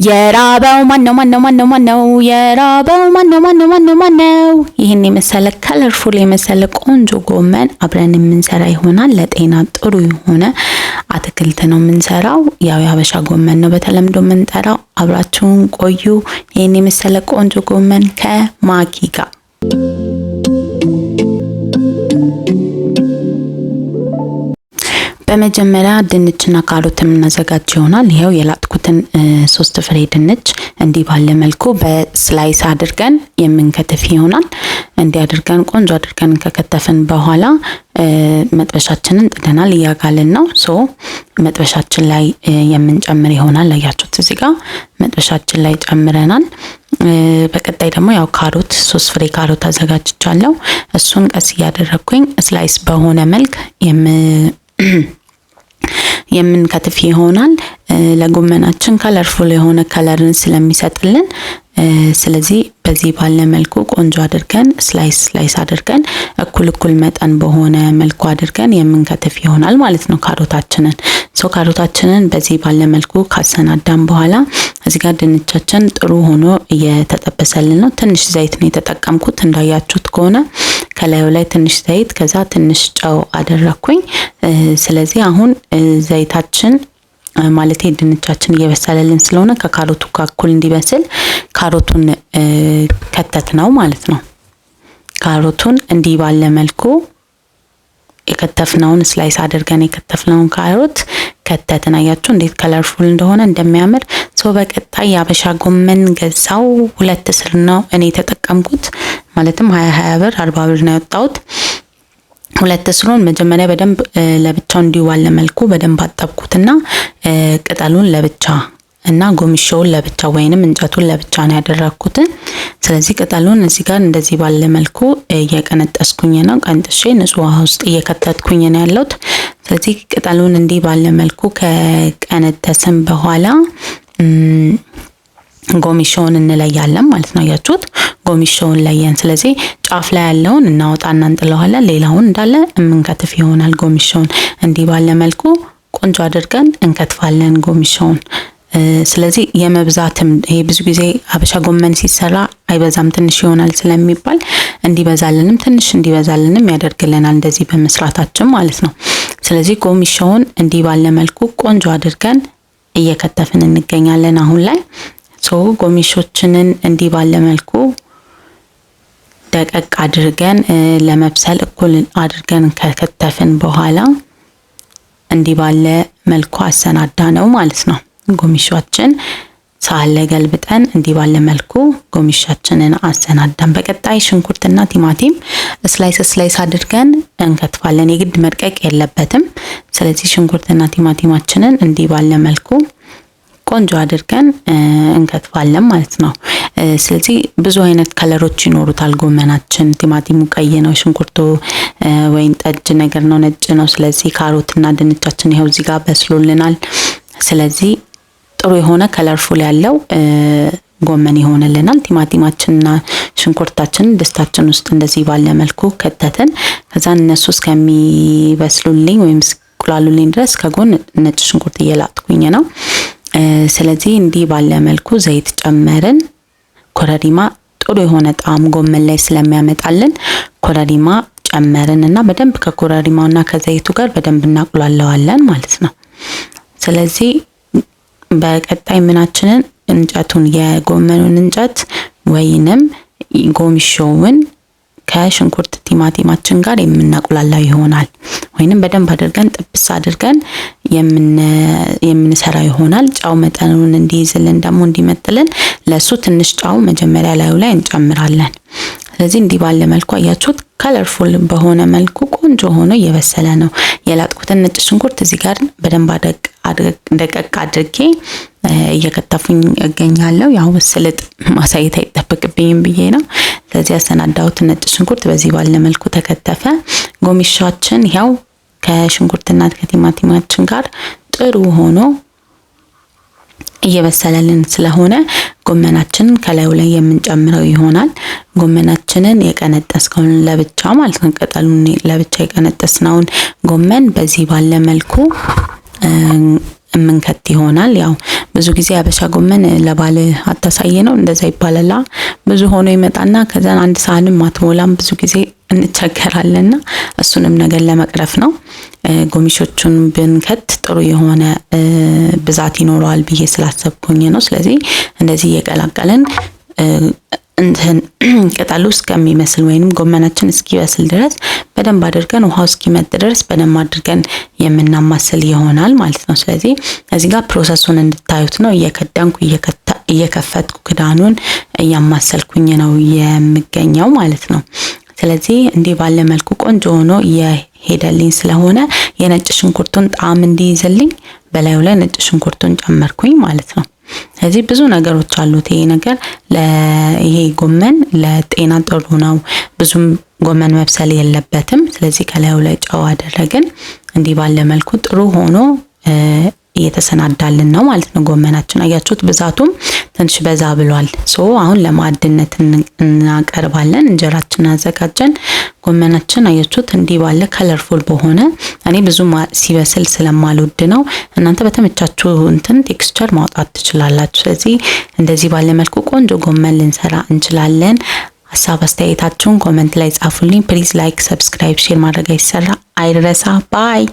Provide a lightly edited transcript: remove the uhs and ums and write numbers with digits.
የራበው ማነው? ማነው? ማነው? ማነው? የራበው ማነው? ማነው? ማነው? ማነው? ይህን የመሰለ colorful የመሰለ ቆንጆ ጎመን አብረን የምንሰራ ይሆናል። ለጤና ጥሩ የሆነ አትክልት ነው የምንሰራው። ያው የሀበሻ ጎመን ነው በተለምዶ የምንጠራው። አብራችሁን ቆዩ። ይህን የመሰለ ቆንጆ ጎመን ከማኪ ጋር። በመጀመሪያ ድንችና ካሮት የምናዘጋጅ ይሆናል። ይኸው የላጥኩትን 3 ፍሬ ድንች እንዲህ ባለ መልኩ በ slice አድርገን የምንከትፍ ይሆናል። እንዲህ አድርገን ቆንጆ አድርገን ከከተፍን በኋላ መጥበሻችንን ጥደናል፣ እያጋልን ነው። So መጥበሻችን ላይ የምንጨምር ይሆናል። አያችሁት፣ እዚህ ጋር መጥበሻችን ላይ ጨምረናል። በቀጣይ ደግሞ ያው ካሮት 3 ፍሬ ካሮት አዘጋጅቻለሁ። እሱን ቀስ እያደረግኩኝ slice በሆነ መልክ የምንከትፍ ይሆናል። ለጎመናችን colorful የሆነ color ን ስለሚሰጥልን፣ ስለዚህ በዚህ ባለ መልኩ ቆንጆ አድርገን slice slice አድርገን እኩል እኩል መጠን በሆነ መልኩ አድርገን የምንከትፍ ይሆናል ማለት ነው ካሮታችንን። So ካሮታችንን በዚህ ባለ መልኩ ካሰናዳን በኋላ እዚህ ጋር ድንቻችን ጥሩ ሆኖ እየተጠበሰልን ነው። ትንሽ ዘይት ነው የተጠቀምኩት፣ እንዳያችሁት ከሆነ ከላዩ ላይ ትንሽ ዘይት ከዛ ትንሽ ጨው አደረኩኝ። ስለዚህ አሁን ዘይታችን ማለት ድንቻችን እየበሰለልን ስለሆነ ከካሮቱ ጋር እኩል እንዲበስል ካሮቱን ከተት ነው ማለት ነው። ካሮቱን እንዲህ ባለ መልኩ የከተፍነውን slice አድርገን የከተፍነውን ካሮት ከተትን። አያችሁ እንዴት colorful እንደሆነ፣ እንደሚያምር። So በቀጣይ የአበሻ ጎመን ገዛው። 2 ስር ነው እኔ የተጠቀምኩት፣ ማለትም 20 20 ብር፣ 40 ብር ነው ያወጣሁት። 2 ስሩን መጀመሪያ በደንብ ለብቻው እንዲዋለ መልኩ በደንብ አጠብኩትና ቅጠሉን ለብቻ እና ጎሚሾውን ለብቻ ወይንም እንጨቱን ለብቻ ነው ያደረኩት። ስለዚህ ቅጠሉን እዚህ ጋር እንደዚህ ባለ መልኩ እየቀነጠስኩኝ ነው። ቀንጥሼ ንጹህ ውሃ ውስጥ እየከተትኩኝ ነው ያለሁት። ስለዚህ ቅጠሉን እንዲህ ባለ መልኩ ከቀነጠስን በኋላ ጎሚሾውን እንለያለን ማለት ነው። አያችሁት? ጎሚሾውን ለየን። ስለዚህ ጫፍ ላይ ያለውን እናወጣና እንጥለዋለን። ሌላውን እንዳለ የምንከትፍ ይሆናል። ጎሚሾውን እንዲህ ባለ መልኩ ቆንጆ አድርገን እንከትፋለን ጎሚሾውን። ስለዚህ የመብዛትም ይሄ ብዙ ጊዜ አበሻ ጎመን ሲሰራ አይበዛም፣ ትንሽ ይሆናል ስለሚባል እንዲበዛልንም ትንሽ እንዲበዛልንም ያደርግልናል እንደዚህ በመስራታችን ማለት ነው። ስለዚህ ጎሚሾውን እንዲህ ባለ መልኩ ቆንጆ አድርገን እየከተፍን እንገኛለን አሁን ላይ። So ጎሚሾችንን እንዲህ ባለ መልኩ ደቀቅ አድርገን ለመብሰል እኩል አድርገን ከከተፍን በኋላ እንዲህ ባለ መልኩ አሰናዳ ነው ማለት ነው። ጎሚሾችን ሳህን ላይ ገልብጠን እንዲህ ባለ መልኩ ጎሚሻችንን አሰናዳን። በቀጣይ ሽንኩርትና ቲማቲም slice slice አድርገን እንከትፋለን። የግድ መድቀቅ የለበትም። ስለዚህ ሽንኩርትና ቲማቲማችንን እንዲህ ባለ መልኩ ቆንጆ አድርገን እንከትፋለን ማለት ነው። ስለዚህ ብዙ አይነት color ኦች ይኖሩታል ጎመናችን። ቲማቲሙ ቀይ ነው፣ ሽንኩርቱ ወይን ጠጅ ነገር ነው፣ ነጭ ነው። ስለዚህ ካሮትና ድንቻችን ይኸው እዚህ ጋር በስሎልናል። ስለዚህ ጥሩ የሆነ colorful ያለው ጎመን ይሆንልናል። ቲማቲማችንና ሽንኩርታችንን ድስታችን ውስጥ እንደዚህ ባለ መልኩ ከተትን። ከዛ እነሱ እስከሚበስሉልኝ ወይም እስኪቁላሉልኝ ድረስ ከጎን ነጭ ሽንኩርት እየላጥኩኝ ነው። ስለዚህ እንዲህ ባለ መልኩ ዘይት ጨመርን። ኮረሪማ ጥሩ የሆነ ጣዕም ጎመን ላይ ስለሚያመጣልን ኮረሪማ ጨመርን እና በደንብ ከኮረሪማውና ከዘይቱ ጋር በደንብ እናቁላለዋለን ማለት ነው። ስለዚህ በቀጣይ ምናችንን እንጨቱን የጎመኑን እንጨት ወይንም ጎሚሾውን ከሽንኩርት ቲማቲማችን ጋር የምናቁላላው ይሆናል። ወይንም በደንብ አድርገን ጥብስ አድርገን የምንሰራው ይሆናል። ጨው መጠኑን እንዲይዝልን ደግሞ እንዲመጥልን ለሱ ትንሽ ጨው መጀመሪያ ላዩ ላይ እንጨምራለን። ስለዚህ እንዲህ ባለ መልኩ አያችሁት፣ colorful በሆነ መልኩ ቆንጆ ሆኖ እየበሰለ ነው። የላጥኩትን ነጭ ሽንኩርት እዚህ ጋር በደንብ ደቀቅ አድርጌ እየከተፉኝ እገኛለሁ። ያው ስልጥ ማሳየት አይጠበቅብኝም ብዬ ነው። ስለዚህ ያሰናዳሁት ነጭ ሽንኩርት በዚህ ባለ መልኩ ተከተፈ። ጎሚሻችን ያው ከሽንኩርትና ከቲማቲማችን ጋር ጥሩ ሆኖ እየበሰለልን ስለሆነ ጎመናችንን ከላዩ ላይ የምንጨምረው ይሆናል። ጎመናችንን የቀነጠስከውን ለብቻ ማለት ነው፣ ቅጠሉን ለብቻ የቀነጠስነውን ጎመን በዚህ ባለ መልኩ የምንከት ይሆናል። ያው ብዙ ጊዜ አበሻ ጎመን ለባል አታሳይ ነው እንደዛ ይባላላ። ብዙ ሆኖ ይመጣና ከዛን አንድ ሳህንም አትሞላም፣ ብዙ ጊዜ እንቸገራለንና እሱንም ነገር ለመቅረፍ ነው። ጎሚሾቹን ብንከት ጥሩ የሆነ ብዛት ይኖረዋል ብዬ ስላሰብኩኝ ነው። ስለዚህ እንደዚህ እየቀላቀልን እንትን ቅጠሉ እስከሚመስል ወይንም ጎመናችን እስኪበስል ድረስ በደንብ አድርገን፣ ውሃው እስኪመጥ ድረስ በደንብ አድርገን የምናማስል ይሆናል ማለት ነው። ስለዚህ እዚህ ጋር process ኡን እንድታዩት ነው። እየከደንኩ፣ እየከፈትኩ፣ ክዳኑን እያማሰልኩኝ ነው የምገኘው ማለት ነው። ስለዚህ እንዲህ ባለ መልኩ ቆንጆ ሆኖ እየሄደልኝ ስለሆነ የነጭ ሽንኩርቱን ጣዕም እንዲይዝልኝ በላዩ ላይ ነጭ ሽንኩርቱን ጨመርኩኝ ማለት ነው። ስለዚህ ብዙ ነገሮች አሉት ይሄ ነገር። ይሄ ጎመን ለጤና ጥሩ ነው። ብዙም ጎመን መብሰል የለበትም። ስለዚህ ከላዩ ላይ ጨው አደረግን። እንዲህ ባለ መልኩ ጥሩ ሆኖ እየተሰናዳልን ነው ማለት ነው። ጎመናችን አያችሁት፣ ብዛቱም ትንሽ በዛ ብሏል። So አሁን ለማዕድነት እናቀርባለን። እንጀራችንን አዘጋጀን። ጎመናችን አያችሁት እንዲህ ባለ colorful በሆነ፣ እኔ ብዙ ሲበስል ስለማልወድ ነው። እናንተ በተመቻችሁ እንትን texture ማውጣት ትችላላችሁ። ስለዚህ እንደዚህ ባለ መልኩ ቆንጆ ጎመን ልንሰራ እንችላለን። ሀሳብ አስተያየታችሁን comment ላይ ጻፉልኝ። Please like፣ subscribe፣ share ማድረግ አይረሳ። Bye.